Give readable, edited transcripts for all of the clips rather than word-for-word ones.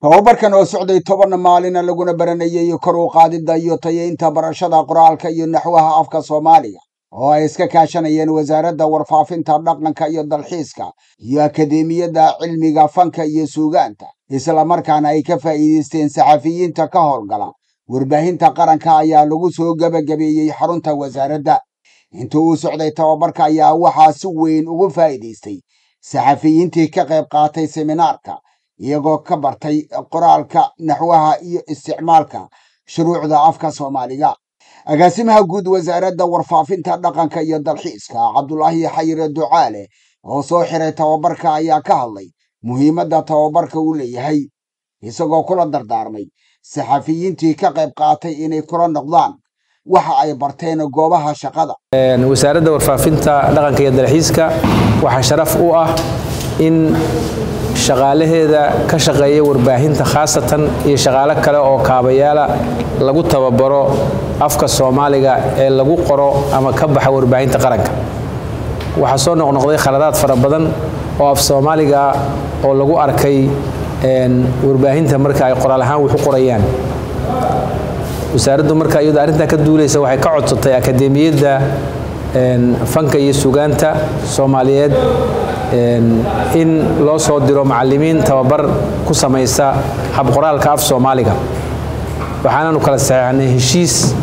Tababarkan oo socday 10 maalina, laguna baranayay kor u qaadidda iyo tayeynta barashada qoraalka iyo naxwaha afka Soomaaliga, oo ay iska kaashanayeen Wasaaradda Warfaafinta, Dhaqanka iyo Dalxiiska iyo Akadeemiyadda Cilmiga Fanka iyo Suugaanta, islamarkaana ay ka faa'iidaysteen saxafiyiinta ka howlgala warbaahinta qaranka, ayaa lagu soo gebagabeeyey xarunta wasaaradda. Inta uu socday tababarka ayaa waxaa si weyn ugu faa'iidaystay saxafiyiintii ka qayb qaatay seminaarka, iyagoo ka bartay qoraalka, naxwaha iyo isticmaalka shuruucda afka Soomaaliga. Agaasimaha guud Wasaaradda Warfaafinta, Dhaqanka iyo Dalxiiska, Cabdulaahi Xayire Ducaale, oo soo xiray tababarka, ayaa ka hadlay muhiimadda tababarka uu leeyahay, isagoo kula dardaarmay saxafiyiintii ka qayb qaatay inay kula noqdaan waxa ay barteen goobaha shaqada. Wasaaradda Warfaafinta, Dhaqanka iyo Dalxiiska waxaa sharaf u ah in shaqaalaheeda ka shaqeeya warbaahinta khaasatan iyo shaqaalo kale oo kaabayaala lagu tababaro afka Soomaaliga ee lagu qoro ama ka baxa warbaahinta qaranka. Waxaa soo noqnoqday khaladaad fara badan oo af Soomaaliga oo lagu arkay warbaahinta marka ay qoraal ahaan wax u qorayaan. Wasaaraddu marka iyadoo arrintaa ka duulaysa waxay ka codsatay Akadeemiyadda Fanka iyo Sugaanta Soomaaliyeed in loo soo diro macalimiin tababar ku samaysa habqoraalka af Soomaaliga. Waxaananu kala saxeexnay heshiis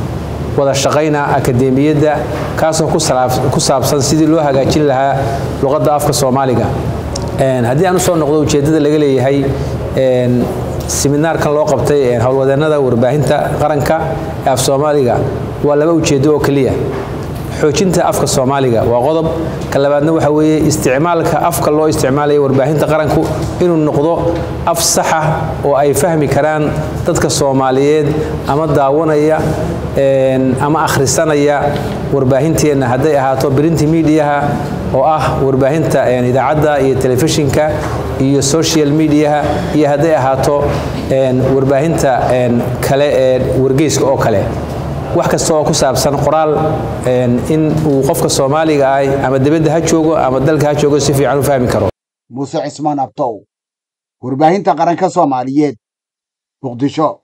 wada shaqayna akadeemiyadda, kaasoo ku saabsan sidii loo hagaajin lahaa luqadda afka Soomaaliga. Haddii aan usoo noqdo ujeeddada laga leeyahay seminaarkan loo qabtay howlwadeennada warbaahinta qaranka ee af Soomaaliga, waa laba ujeeddo oo keliya: xoojinta afka Soomaaliga waa qodob, ka labaadna waxa weeye isticmaalka afka loo isticmaalaya warbaahinta qaranku inuu noqdo af saxa oo ay fahmi karaan dadka Soomaaliyeed ama daawanaya ama akhrisanaya warbaahinteenna, hadday ahaato print mediaha oo ah warbaahinta idaacadda iyo telefishinka iyo social mediaha, iyo hadday ahaato warbaahinta kale ee wargeyska oo kale. Wax kasta oo ku saabsan qoraal in uu qofka Soomaaliga ah ama dibadda ha joogo ama dalka ha joogo si fiican u fahmi karo. Muuse Cismaan Abtow, Warbaahinta Qaranka Soomaaliyeed, Muqdisho.